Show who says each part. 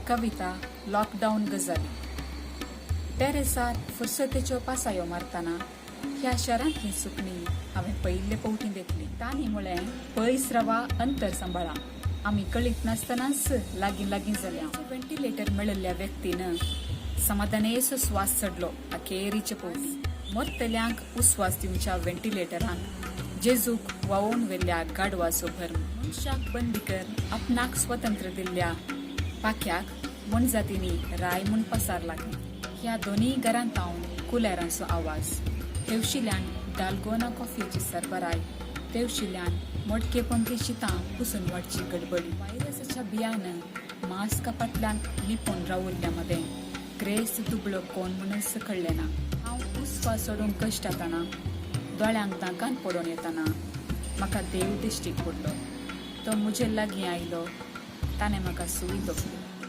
Speaker 1: कविता lockdown गजाली. टेरेसार फुरसतेच्यो पासायो मारतना ह्या शारांतलीं सुकणीं हांवें पयले पवटी देखली. तांणी म्हळें, पयस रावा, अंतर सांबाळा. आमी कळीत नासतनाच लागीं लागीं जाल्या. व्हेंटिलेटर मेळिल्ल्या व्यक्तीन समाधानेचो स्वास चडलो अखेरीचे पवटी. मरतल्यांक उस्वास दिवच्या व्हेंटिलेटरांक जेजूक व्हांवोवन व्हेल्ल्या गाडवाचो भर्म. मनशाक बंदी कर आपणाक स्वतंत्र दिल्ल्या पाख्याक मोनजातींनी राय म्हूण पसार लागली. ह्या दोनूय घरांत हांव कुलेरांचो आवाज, तेवशिल्यान डालगोना कॉफयेची सरबराय, तेवशिल्यान मोडके पोंती शितां पुसून वाडची गडबडी. व्हायरसाच्या भियान मास्का फाटल्यान लिपून रावल्ल्या मदें ग्रेस दुबळो कोण म्हणून कळ्ळें ना. हांव उस्वास सोडूंक कश्टातना, दोळ्यांक दांकान पडोवन येतना म्हाका देव दिश्टीक पडलो. तो म्हजे लागीं आयलो. ताणें म्हाका सुई तोपली.